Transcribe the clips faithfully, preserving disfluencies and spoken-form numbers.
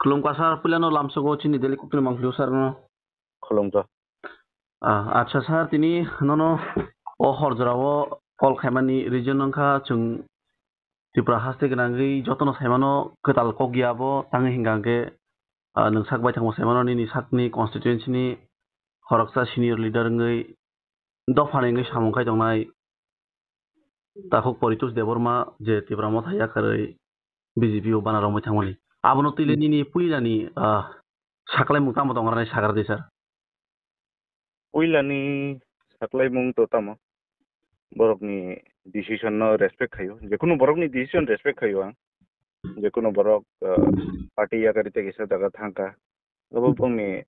Khulumkha sir, puilano lamsogo chini Delhi koktwini mangpili sir no. Khulumkha. Ah, acha sir, tini nono o hor jorao call khaimani reason wngkha chwng Tripura haste gwnangwi jotono saimano kwtal kok ya bo tangwi hingka hwnkhe, ah, nwng sak baithangbo saimano nini sakni constituency ni khoroksa senior leader wngwi dophani wngwi samung khai tongnai takhuk Paritosh Debbarma je Tipra Motha yakarwi B J P o bana romwi thangmani. Abono twi le nini puilani, ah, saklaimung tamo tong rwnai sagra di sir. Puilani saklaimung to tamo, borokni decision no respect khaio, jekunu borokni decision respect khaio ang, jekunu borok, ah, party yakari tei kisa jaga thangkha, abo bongni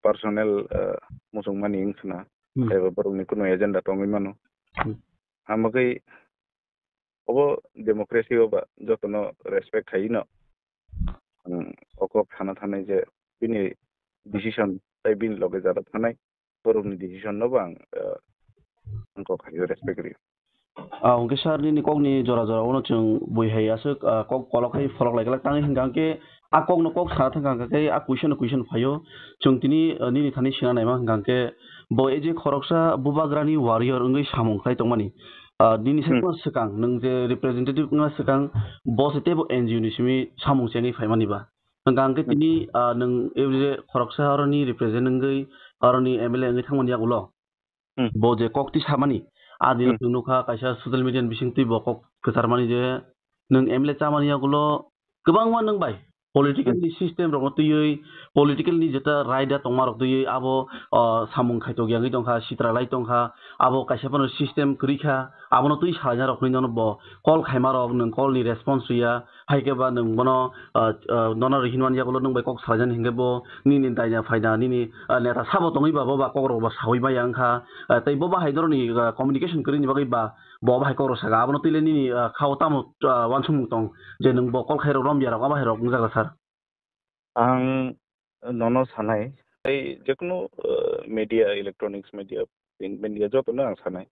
personal, ah, muchungmani wngkhwna, Hmm. Eba borokni kunu agenda tongwi mano. Hmm. Hamagwi obo democracy o ba jotono respect khaino, hmm, o kok sana thanai je bini decision tei bini loge jara thanai borokni decision no bo ang, ah, ang kok hai respect rio. Ah, hwnkhe sir, nini kokni jora jora uno chwng bui hai aswk, ah, kok kolok hai pholok lai glak tangwi hwnkha hwnkhe a kokno kok sana thangkha hwnkha khe a question no question phaio. Chwng tini, ah, nini thani sina naima hwnkha hwnkhe bo a je khoroksa bubagrani warrior wngwi samung khlai tongmani. Ah, nini Hmm. Sakno swkang, nwng je representative wngna swkang, bo se teibo N G O ni simi samung chengwi phaimani ba. Hwnkha hwnkhe Hmm. Tini, ah, nwng a je khoroksa oroni represent wngwi, oroni M L A wngwi thangmani yagulo. Hmm. Bo je kok twi samani, a dino Hmm. Chwng nukha kaisa social media ni bisingtwi bo kok kwcharmani je nwng M L A chamani yagulo kwbangma nwng bai political Hmm. ni system rokno twiwi, political ni jeta raida tongma rok twiwi abo, o, samung khaitok yangwi tongkha, sitra lai tongkha, abo kaisa phano system kwrwi kha, abono twi salaina rok hwnwi nono bo call khaima rok nwng call ni response rwya, hai khe ba nwng bono, ah, ah, nono hinmani yagulo nwng bai kok salainani hinkhe bo nini daina phaina nini, ah, neta sabo tongwi ba bo ba kok rok ba sawi maya wngkha, ah, tei bo ba hai doroni, ah, communication kwrwini bagwi ba bo ba hai kok rok saka abono twi le nini, ah, khao tamo, ah, uansukmung tong je nwng bo call khairok romya rok abo hai rok wngjago sir. Ang nono sanai tei jekunu, ah, media, electronics media, print media jotono ang sanai.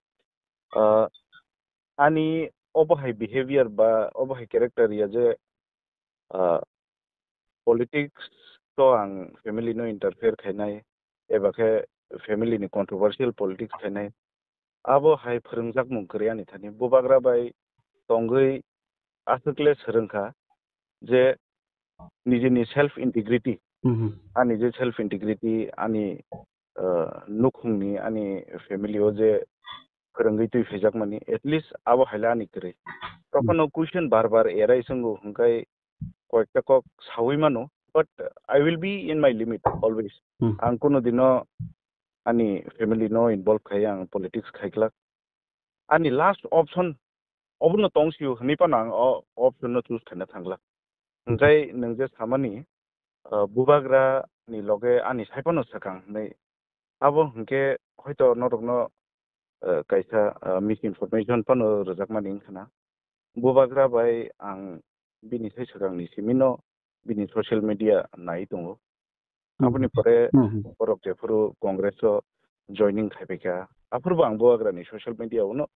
Ah, ani obo hai behavior ba obo hai character ya je, ah, politics to ang family no interfere khainai, eba khe family ni controversial politics khainai, abo hai phwrwngjakmung kwrwi ani thani. Bubagra bai tongwi aswk le swrwngkha je nijini self integrity, Mhm. ani je self integrity, ani, ah, nukhungni, ani family o je phwrwngwi twi phaijakmani, at least abo hai le ani kwrwi. Tokhno question bar bar erai swngo, hwnkhe koyekta kok sawi mano, but I will be in my limit always. Hmm. Ang kuno dino ani family no involve khai ang politics khai glak. Ani last option obono tong sio hwnwi phano ang o option no choose khaina thang glak. Hmm. Hwnkhe nwng je samani, ah, bubagra ni loge ani sai phano swkang hwnwi Abo hwnkhe hoito norokno, eh, kaisa, eh, misinformation phano rwjakmani wngkhana. Bubagra bai ang bini sai swkangni simino bini social media nai tongo. Hmm. Aboni pore Hmm, hmm. borok jephuru Congress o joining khaibaikha, aphuru bo ang bubagrani social media o no,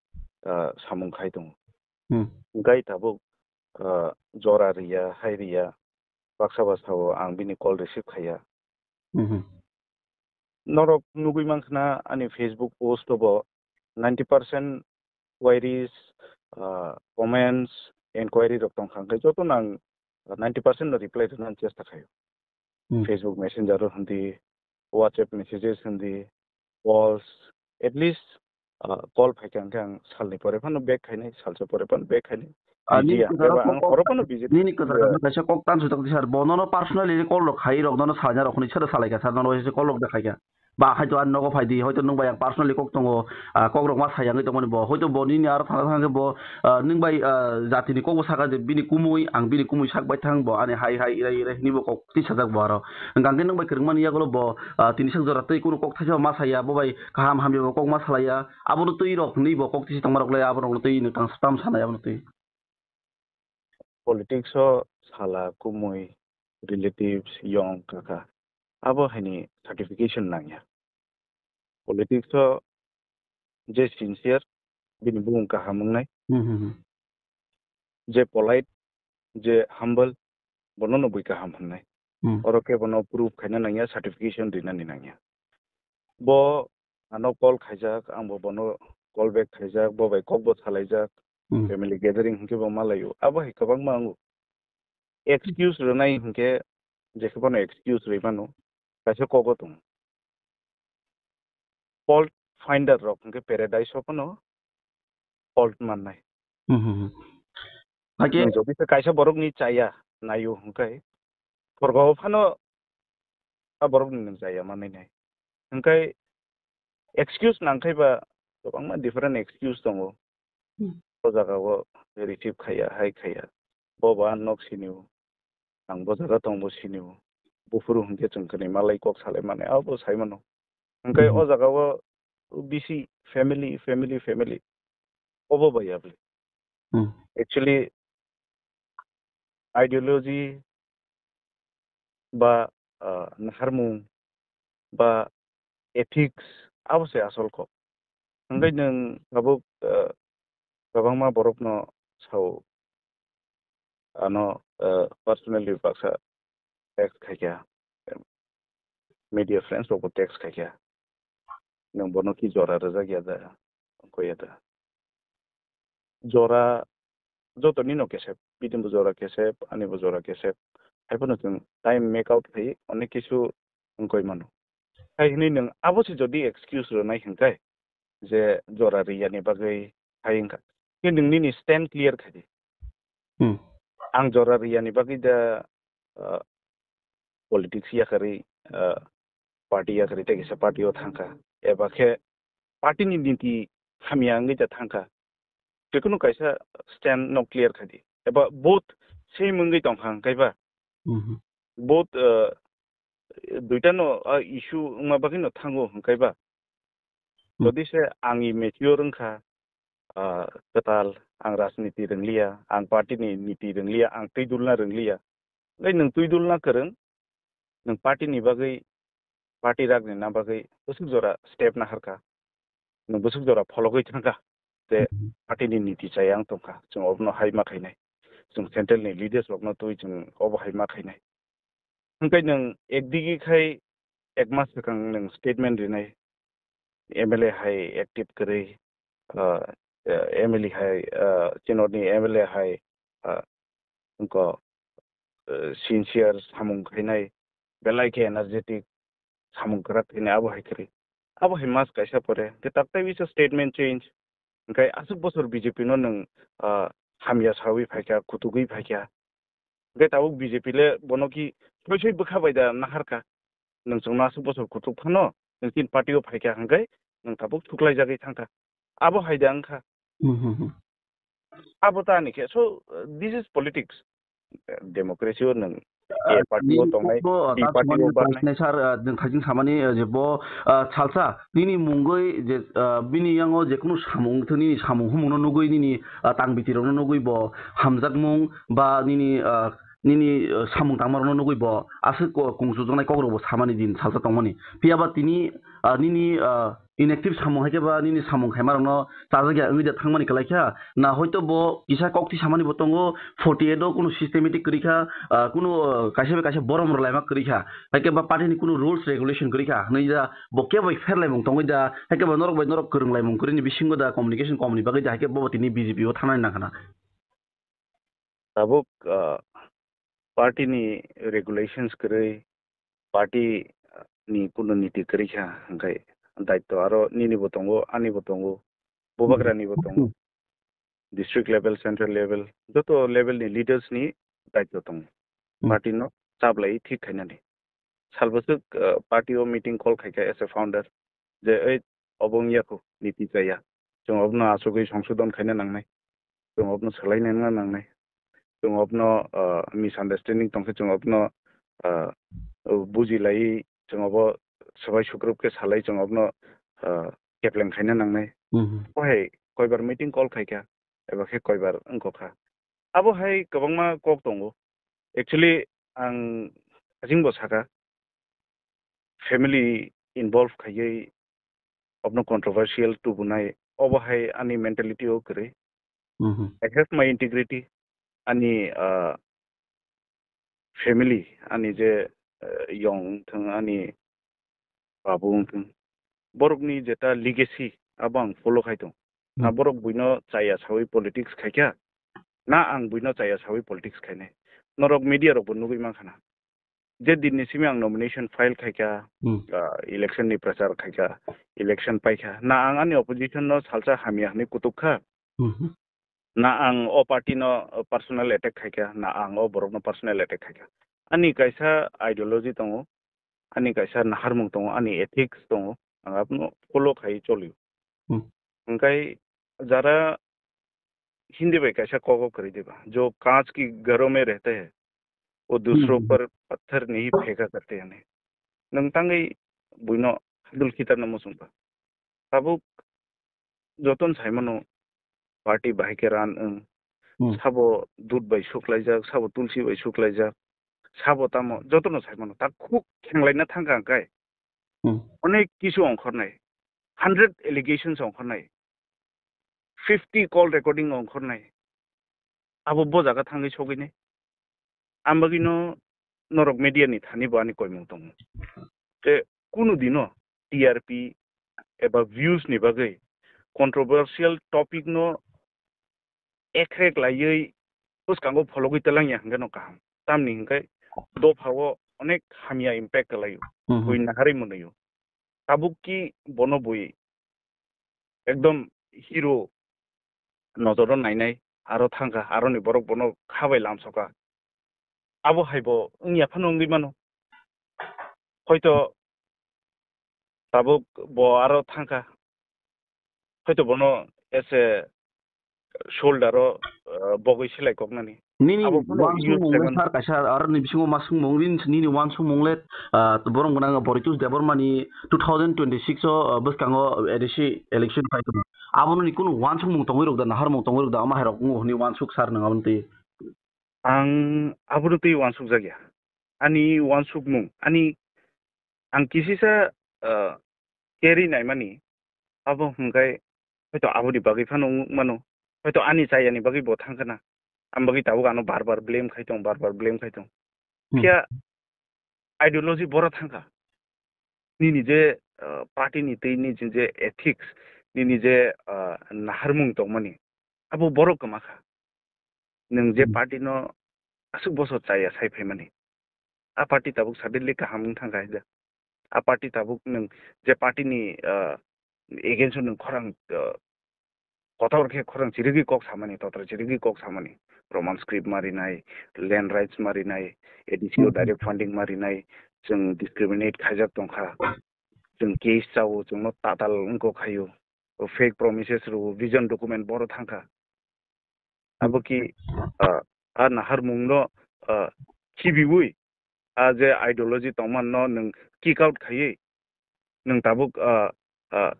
eh, samung khai tongo. Hmm. Hwnkhe tabuk, eh, jora riya, hai riya, baksa baksa o ang bini call receive khaiya. Hmm, hmm. Norok nugwi mankha na ani Facebook post o bo ninety percent queries, ah, comments, inquiry rok tongkha, hwnkhe joto no ang ninety percent no reply rwna ang chesta khaio. Hmm. Facebook Messenger o hindi, WhatsApp messages hindi, calls, at least, ah, call phaikha hwnkhe ang salni pore phano back khainai, salsa pore phano back khainai. Ah, busy nini ya, kwcharo eba ang kok-, horo phano busy nini kwcharo kok kaisa kok tan sujak di sir, bo nono personally call rok khai rok nono salna rok hwnwi sono salaikha sir, nono waisa call rok da khaikha. Ba hai to ani nogo phai di, hoito nwng bai ang personally kok tongo, ah, kok rok ma sai yangwi tongmani bo, hoito bo nini aro thangna thangkhe bo, ah, nwng bai, ah, jatini kok bo sakha je bini kumui, ang bini kumui sak bai thang bo, ani hai hai irai irai hwnwi bo kok tisajak bo aro. Hwnkhe nwng bai kwrwngmani yagulo bo, ah, tini sak jora tei kunu kok thaisa ma saya, bo bai kaham hamya bo kok ma salaiya, abono twi rok hwnwi bo kok tisi tongma rok le, abo rok no twi nwng tang tam sanai abono twi. Politics o sala, kumui, relatives, yong, kaka, abo haini certification nangya. Politics o je sincere, bini bumung kaham wngnai. Hmm, hmm, hmm. Je polite, je humble, bono no bui kaham hwnnai. Hmm. Oro khe bono proof khaina nangya, certification rinani nangya. Bo ano call khaijak, ang bo bono call back khaijak, bo bai kok bo salaijak, Hmm. family gathering hwnkhe bo malaio. Abo hai kwbangma wngo. Excuse rwnai hwnkhe jekhe bono excuse rwi mano, kaisa kogo tongo. Fault finder rok hwnkhe paradise o phano fault mannai. Hmm, hmm, hmm. Hakhe Nwng jodi se kaisa borokni chaya naio hwnkhe, sorgo o phano a borokni nwng chaya manwi nai. Hwnkhe excuse nangkhaiba kwbangma different excuse tongo. Hmm. O jaga o receive khaiya, hai khaiya. Bo ba ang nok sinio. Ang bo jaga tong bo sinio. Buphuru hwnkhe chwng kwnwi malai kok salai mani, abo sai mano. Hwnkhe Hmm. o jaga o bisi family, family, family. Obo bai ya bwle. Hmm. Actually, ideology ba, ah, naharmung ba ethics abo se asol kok. Hwnkhe Hmm. nwng tabuk, ah, kwbangma borokno sao ano, ah, personally baksa text khaikha, media friends rokbo text khaikha, nwng bono ki jora rwjak ya da, wngkha ya da. Jora joto nino kesep, bini bo jora kesep, ani bo jora kesep, hai phano chwng time make out khai onek kisu wngkoi mano. Hai hwnwi nwng abo se jodi excuse rwnai hwnkhe je jora riyani bagwi hai wngkha, khe nwng nini stand clear khai di. Hmm. Ang jora riyani bagwi da, ah, politics yakarwi, ah, party yakarwi tei kisa party o thangkha, eba khe party ni niti hamya wngwi da thangkha, jekunu kaisa stand no clear khai di, eba both same wngwi tongkha hwnkhe ba, Mhm. both, ah, duita no, ah, issue wngma bagwi no thango hwnkhe ba, Hmm. jodi se ang i mature wngkha, ah, kwtal, ang rajniti rwngliya, ang party ni niti rwngliya, ang twi dulna rwngliya. Tei nwng twi dulna kwrwng, nwng party ni bagwi, party ragni na bagwi bwswk jora step naharkha, nwng bwswk jora phologwi thangkha, je Hmm. party ni niti chaya wng tongkha, chwng obono hai ma khainai, chwng central ni leaders rokno twi chwng obo hai ma khainai. Hwnkhe nwng ekdigi khai ek mas swkang nwng statement rinai, M L A hai active kwrwi, ah, eh, M L A hai, ah, chinoni M L A hai, ah, wngkha, eh, sincere samung khainai, belai khe energetic samung kwrak khainai abo hai kwrwi. Abo hai mas kaisa pore, khe tak tai bisa statement change. Hwnkhe aswk bosor B J P no nwng, ah, hamya sawi phaikha, kutugwi phaikha. Hwnkhe tabuk B J P le bono ki soi soi bwkha bai da naharkha. Nwng chwngno aswk bosor kutuk phano, nwng chini party o phaikha hwnkhe nwng tabuk thuklaijagwi thangkha. Abo hai da wngkha. Hmm, hmm, hmm. Abo ta ani khe. So, uh, this is politics. Democracy o nwng A party o tongnai, bo, B ta party o sumani barnai. Sir, uh, nwng thajing samani, uh, je bo, uh, salsa, nini mungwi je, uh, bini yango je kunu samung, nini samung humung no nugwi, nini, uh, tang biti rok no nugwi bo hamjakmung ba nini, uh, nini, uh, samung tangma rok no nugwi bo aswk ko-, kung chujaknai kok rok bo samani din salsa tongmani. Phiya ba tini, uh, nini, uh, inactive samung hai khe ba nini samung khaima rok no chajak ya wngwi da thangmani kwlai kha. Na hoito bo kisa kok thi samani bo tongo, forty eight o kunu systematic kwrwi kha, ah, kunu, ah, kaisa bai kaisa borom rwlaima kwrwi kha. Hai khe ba party ni kunu rules regulation kwrwi kha hwnwi da bo kebo bai pherlaimung tongwi da, hai khe ba norok bai norok kwrwnglaimung kwrwini bisingo da communication komni bagwi da, hai khe bo tini B J P o thangnani nang khana. Tabuk, ah, party ni regulations kwrwi, party ni kunu niti kwrwi kha, hwnkhe daitw aro nini bo tongo, ani bo tongo, bubagra ni bo tongo, district level, central level, joto level ni leaders ni daitw tongo. Hmm. Party no chaplai thik khainani. Sal bwswk, uh, party o meeting call khaikha as a founder, je ei obo wngya kho, niti chaya. Chwng obono achugwi songsodon khaina nangnai. Chwng obono swlaina nangnai. Chwng obono, uh, misunderstanding tongkhe chwng obono, uh, bujilaiwi chwng obo swbai sukrup khe salai chwng obono, uh, kepleng khaina nangnai. Mhm. Obo hai koibar meeting call khaikha, eba khe koibar wngkha. Abo hai kwbangma kok tongo. Actually, ang asingbo saka, family involve khaiwi obono controversial tubunai, obo hai ani mentality o kwrwi. Mhm. I have my integrity, ani, ah, family, ani je, eh, yong wngthung, ani babu wngthung, borokni jeta legacy abo ang follow khai tong. Hmm. Na borok buino chaya sawi politics khaikha, na ang buino chaya sawi politics khainai. Norok media rokbo nugwi mankha na. Je dinni simi ang nomination file khaikha, Hmm. ah, election ni prachar khaikha, election paikha, na ang ani opposition no salsa hamya hwnwi kutuk kha. Hmm. Na ang o party no personal attack khaikha, na ang o borok no personal attack khaikha. Ani kaisa ideology tongo, ani kaisa naharmung tongo, ani ethics tongo, ang abono follow khai cholio. Hmm. Hwnkhe jara Hindi bai kaisa kogo kwrwi diba, "Jo kaanch ki gharo mein rehte hai, wo dusro Hmm. par patthar nahi pheka karte hain." Nwng tangwi buino hadul khitarna muchungkha. Tabuk jotono saimano party bahai khe ran wng. Hmm. Sabo dudh bai suklaijak, sabo tulsi bai suklaijak, sabo tamo jotono saimano. Takhuk khenglaina thangkha hwnkhe Hmm. onek kisu ongkhornai, hundred allegations ongkhornai, fifty call recording ongkhornai. Abo bo jaga thangwi sogwinai. Ang bagwino norok media ni thani bo ani koimung tongo. Te kunu dino T R P eba views ni bagwi controversial topic no ekrek laiwi bwskango phologwi twlangya hwnkhe no kaham. Tamni hwnkhe dophao onek hamya impact kwlaio. Mhm. Bui naharwi mwnwio. Tabuk ki bono bui ekdom hero nojoro nainai, aro thangkha, aroni borok bono kha bai lamsoka. Abo hai bo wngya phano wngwi mano. Hoito tabuk bo aro thangkha. Hoito bono as a soldier o, uh, bogwi silai koknani. Nini Abo phano wansuk use mung le khaimano. Sir, kaisa aroni bisingo ma sung mung rin, nini wansuk mung le, uh, borong gwnang Boritus Debbarma ni two thousand twenty-six o, uh, bwskango A D C election phai tong. Abono ni kunu wansuk mung tongwi rok da, nahar mung tongwi rok da, ama hai rok wngo hwnwi wansuk sir nwng aboni twi. Ang abono twi wansuk jakya. Ani wansuk mung, ani ang kisisa, uh, carry naimani, abo hwnkhe hoito aboni bagwi phano wngmano, hoito ani chayani bagwi bo thangkhana, ang bagwi tabuk ano bar bar blame khai tong, bar bar blame khai tong. Hmm. Phiya ideology boro thangkha. Nini je, uh, party ni tei nini je ethics, nini je, uh, naharmung tongmani, abo borok kwma kha. Nwng je Hmm. Party no aswk bosor chaya sai phaimani, a party tabuk suddenly kaham wng thangkha hai da. A party tabuk nwng je party ni, ah, against o nwng khorang, ah, kotor khe khorang chirigwi kok samani, totra chirigwi kok samani. Roman script marinai, land rights marinai, A D C o Hmm. direct funding marinai, chwng discriminate khaijak tongkha. Chwng case chao, chwngno tatal wngkok khaio. O fake promises rwo, vision document boro thangkha. Abo ki, ah, a naharmung no, ah, khibiwi, a je ideology tongman no nwng kick out khaiwi, nwng tabuk, ah, ah,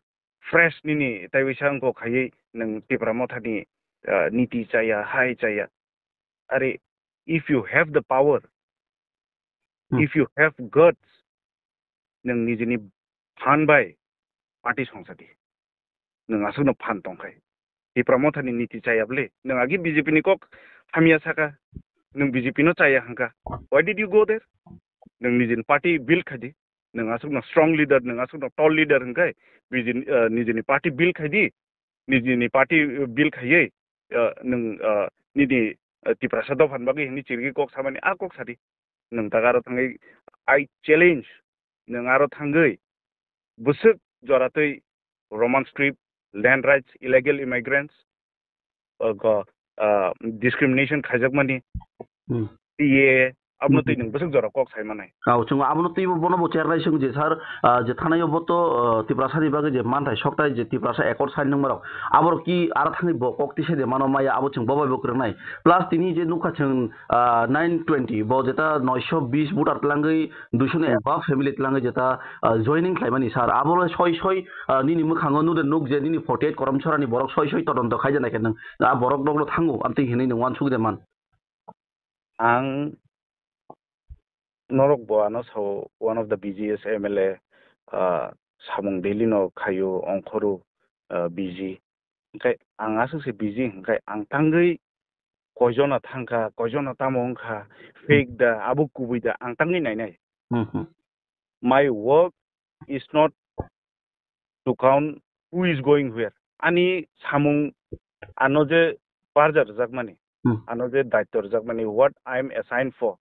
fresh nini taiwisa wngkok khaiwi nwng Tipra Motha ni, ah, niti chaya, hai chaya. Are, if you have the power, Hmm. if you have guts, nwng nijini phan bai party songsa di. Nwng aswkno phan tongkhai. Tipra Motha ni niti chaya bwle. Nwng agi B J P ni kok hamya saka. Nwng B J P no chaya hwnkha. Why did you go there? Nwng nijini party build khai di. Nwng aswkno strong leader, nwng aswkno tall leader hwnkhe B J P, uh, nijini party build khai di. Nijini party, uh, build khaiwi, uh, nwng, uh, nini, uh, Tiprasa dophani bagwi hwnwi chirigwi kok samani, a kok sadi. Nwng tak aro thangwi, I challenge, nwng aro thangwi bwswk joratwi Roman script, land rights, illegal immigrants, uh, go, uh, discrimination khaijakmani, Hmm. T A, abono Hmm. twi nwng bwswk jora kok sai manai. Ao, chwng abono twibo bono bo chernai chwng je sir, ah, je thanaio bo to, ah, Tiprasa ni bagwi je manthai sokthai je Tiprasa accord sign nungmarok, aborok ki aro thangwi bo kok tisa de mano maya, abo chwng bo bai bo kwrwngnai. Plus tini je nukha chwng, ah, nine twenty, bo jeta noisho bis voter twlangwi, duisho ni Hmm. above family twlangwi jeta, ah, joining khlaimani sir, abo le soi soi, ah, nini mwkhango nude nuk je nini forty eight korom chorani borok soi soi todonto khaijana khe nwng, ah, borok nokno thango, amtwi hinwi nwng uansuk de man. Ang norok bo ano sao, one of the busiest M L A, ah, samung daily no khaio, ongkhoro, ah, busy. Hwnkhe ang aswk se busy hwnkhe ang tangwi koijona thangkha, koijona tamo wngkha, fake da, abo kubui da, ang tangwi nainai. Hmm, hmm. My work is not to count who is going where. Ani samung ano je barja rwjakmani, Hmm. ano je daityo rwjakmani, what I am assigned for,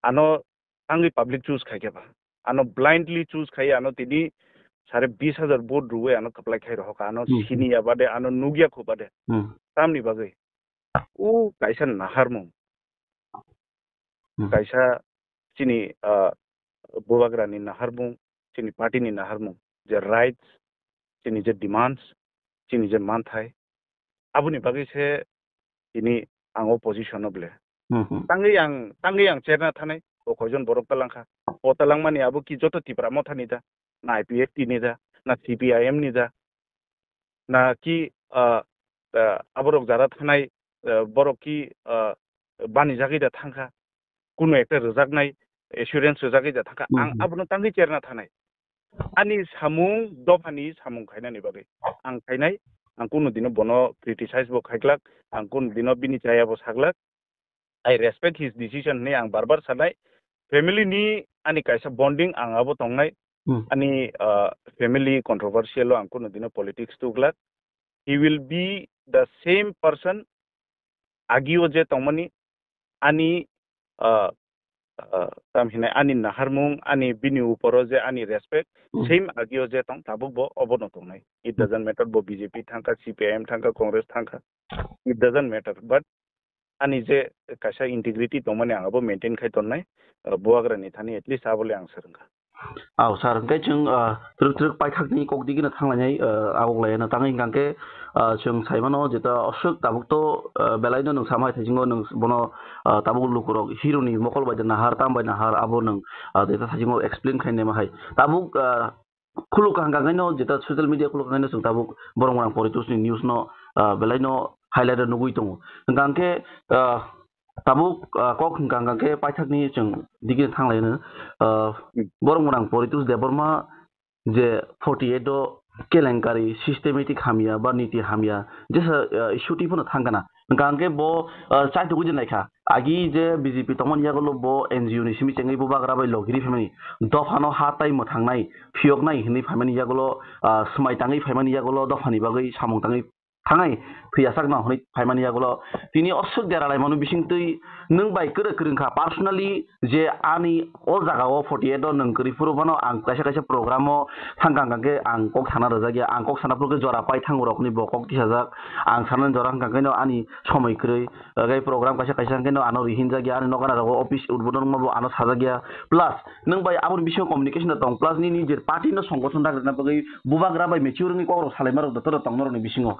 ano tangwi public choose khai khe ba. Ano blindly choose khai, ano tini sare bis hajar vote rwui ano kwplai khai rohokha, ano Hmm. siniya bade, ano nugya khu bade. Hmm. Tamni bagwi. O kaisa naharmung. Hmm. Kaisa chini, ah, bubagrani naharmung, chini party ni naharmung, je rights, chini je demands, chini je manthai, aboni bagwi se tini ang o position o ble. Hmm, hmm. Tangwi ang, tangwi ang cherna thanai, o koijon borok talangkha. O talangmani abo ki joto Tipra Motha ni da, na I P F T ni da, na C P I M ni da, na ki, ah, ah, aborok jara thanai, ah, borok ki, ah, bani jagwi da thangkha, kunu ekta rwjaknai assurance rwjagwi da thangkha, Hmm, ang hmm. abono tangwi cherna thanai. Ani samung, dophani samung khainani bagwi ang khainai, ang kunu dino bono criticize bo khaiglak, ang kunu dino bini chaya bo saglak. I respect his decision hinwi ang bar bar sanai. Family ni ani kaisa bonding ang abo tongnai. Hmm. Ani, ah, family controversial o ang kunu dino politics tuglak. He will be the same person agio je tongmani ani, ah, ah, tam hinai ani naharmung, ani bini uporo je ani respect, Hmm. same agio je tong, tabuk bo obono tongnai. It Hmm. doesn't matter bo B J P thangkha, C P I M thangkha, Congress thangkha. It doesn't matter. But ani je kaisa integrity tongmani ang abo maintain khai tonnai, ah, bubagrani thani at least abole ang swrwngkha. Aw, sir, hwnkhe chwng, ah, twrwk twrwk paithakni kok digino thanglainai, ah, agoklaino tangwi hwnkhe, ah, chwng saimano jeta aswk tabuk to, ah, belaino nwng sama hai thaisingo nwng bono, ah, tabuk lukurok hero ni mokol bai de nahar, tam bai nahar, abo nwng, ah, jeta thaisingo explain khainai ma hai. Tabuk, ah, khuluk hwnkha khaino jeta social media khuluk khaino chwng tabuk borok morang politics ni news no, ah, belaino highlight o nugwi tongo. Hwnkha hwnkhe, ah, tabuk, ah, kok hwnkha hwnkha khe paithakni chwng digini thanglaino, ah, Hmm. borok morang Poritos Debbarma je forty eight o kelenkari systematic hamya ba niti hamya jesa, ah, issue twi phano thangkana. Hwnkha hwnkhe bo, ah, chaitugwi de naikha. Agi je B J P tongmani yagulo bo N G O ni simi chengwi bubagra bai logiri phaimani. Dophano ha tai mwthangnai, phiyoknai hinwi phaimani yagulo, ah, swmai tangwi phaimani yagulo dophani bagwi samung tangwi thangnai thwiyasakno hwnwi phaimani yagulo tini aswk deralaimano bisingtwi nwng bai kwrwk kwrwngkha personally je ani o jagao forty eight o nwng kwrwi phuru phano ang kaisa kaisa program o thangkha hwnkha khe ang kok sana rwjakya, ang kok sana phuru khe jora pai thango rokni bo kok tisajak, ang sanani jora hwnkha khe no ani somoi kwrwi, gai program kaisa kaisa hwnkhe no ano rihinjakya, ani nokana rogo office udbodon wngma bo ano sajakya, plus nwng bai aboni bisingo communication no tong, plus nini je party no songgothon dak rwna bagwi bubagra bai mature wngwi kok rok salaima rok joto rok tong norokni bisingo.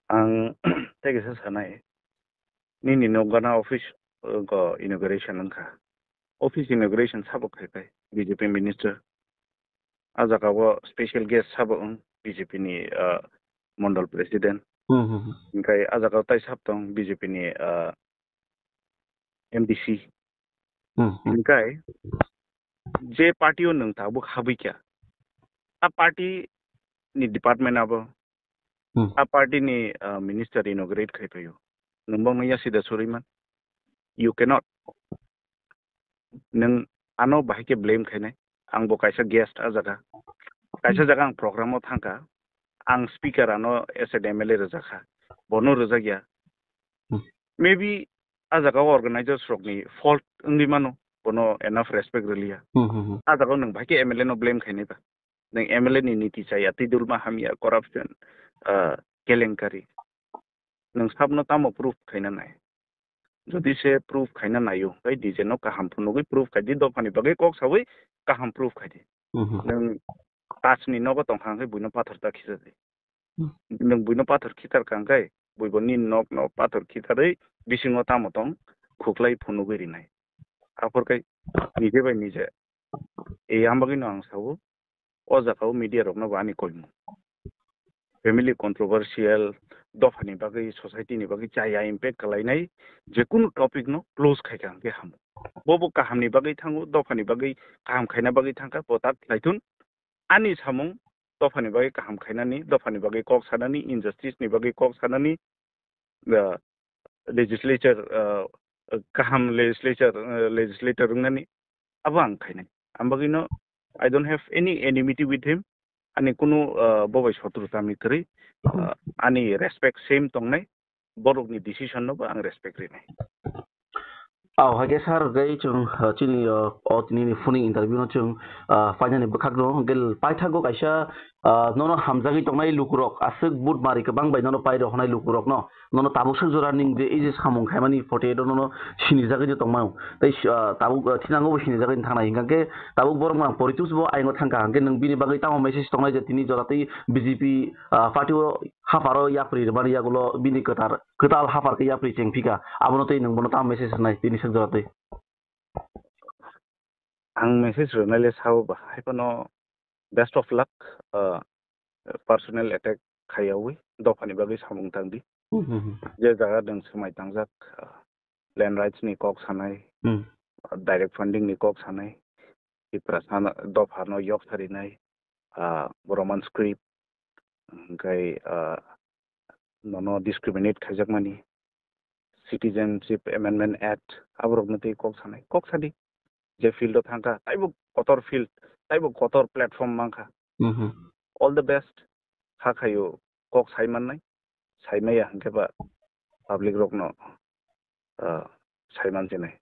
Ang tei kisa sanai, nini nokgana office, uh, go inauguration wngkha. Office inauguration sabo khai khai B J P minister. A jaga o special guest sabo wng B J P ni, uh, mondol president. Hmm, hmm, hmm. Hingkai a jaga o tai sab tong B J P ni, uh, M D C. Hmm, hmm. Hingkai je party o nwng tabuk habwi kha, a party ni department abo, Hmm. a party ni, uh, minister inaugurate khai phaio. Nwng bokno yasida surui man. You cannot. Nwng ano bahai khe blame khainai. Ang bo kaisa guest a jaga. Kaisa jaga ang program o thangkha. Ang speaker ano as an M L A rwjakha. Bono rwjakya. Hmm. Maybe a jaga o organizers rokni fault wngwi mano. Bono enough respect rwliya. Hmm, hmm, hmm. A jaga o nwng bahai khe M L A no blame khainai ba. Nwng M L A ni niti chaya, twi dulma hamya, corruption, ah, kelenkari. Nwng sabno tamo proof khaina nai? Jodi se proof khaina naio, tei D J no kaham phunugwi proof khai di, dophani bagwi kok saui kaham proof khai di. Mhm. Nwng tachni nogo tongkha hwnkhe buino pathor ta khicha di. Hmm. Nwng buino pathor khitar kha hwnkhe, bui bo nini nok no pathor khitarwi bisingo tamo tong khuklai phunugwi rinai. Aphor khe nije bai nije. E, ang bagwino ang sao, o jaga o media rokno bo ani koimung. Family controversial, dophani bagwi, society ni bagwi chaya impact khlainai jekunu topic no close khai kha hwnkhe hamo. Bo bo kahamni bagwi thango, dophani bagwi kaham khaina bagwi thangkha, bo ta khlaithun. Ani samung dophani bagwi kaham khainani, dophani bagwi kok sanani, injustice ni bagwi kok sanani, ah, legislature, uh, kaham legislature, uh, legislator wngnani, abo ang khainai. Ang bagwino, I don't have any enmity with him. Ani kunu, uh, bo bai sotru tami kwrwi, uh, ani respect same tongnai, borokni decision no bo ang respect rinai. Aw, hai khe sir, hwnkhe chwng, uh, chini, uh, o tini ni phone interview no chwng, uh, painani bwkhak no, hwnkhe paithago kaisa, uh, nono hamjagwi tongnai lukurok, aswk vote mari kwbang bai nono pai rohornai lukurok no, nono tabuk swk jora ning je ei je samung khaimani forty eight o nono sinijagwi je tongmano. Tei, uh, tabuk, uh, thinango bo sinijagwi thangnai, hwnkhe tabuk borok mang Poritos bo ayang o thangkha, hwnkhe nwng bini bagwi tamo message tongnai je tini jora tei B J P, uh, party o hapharo yapri rwmani yagulo bini kwthar, kwtal haphar khe yapri chengphika, abono tei nwng bono tamo message rwnai tini swk jora tei? Ang message rwnai le sao ba, hai phano best of luck, uh, personal attack khaiyawi, dophani bagwi samung tangdi. Hmm, hmm, hmm. Je jaga nwng swmai tangjak, uh, land rights ni kok sanai, Hmm. direct funding ni kok sanai, Tiprasa no, dopha no yok sarinai, ah, Roman script, hwnkhe, ah, nono discriminate khaijakmani, Citizenship Amendment Act, aborokno tei kok sanai, kok sadi. Je field o thangkha, taibo kotor field, taibo kotor platform mankha. Mhm. All the best, ha khaio kok sai mannai, sai maya hwnkhe ba public rokno, ah, sai man chinai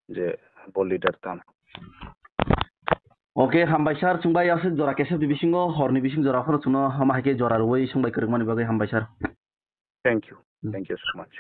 je bo leader tamo. Okay, hambai sir, chwng bai aswk jora kesep ni bisingo, horni bising jora phano chwngno hama hai khe jora rwui chwng bai kwrwngmani bagwi hambai sir. Thank you. Hmm. Thank you so much.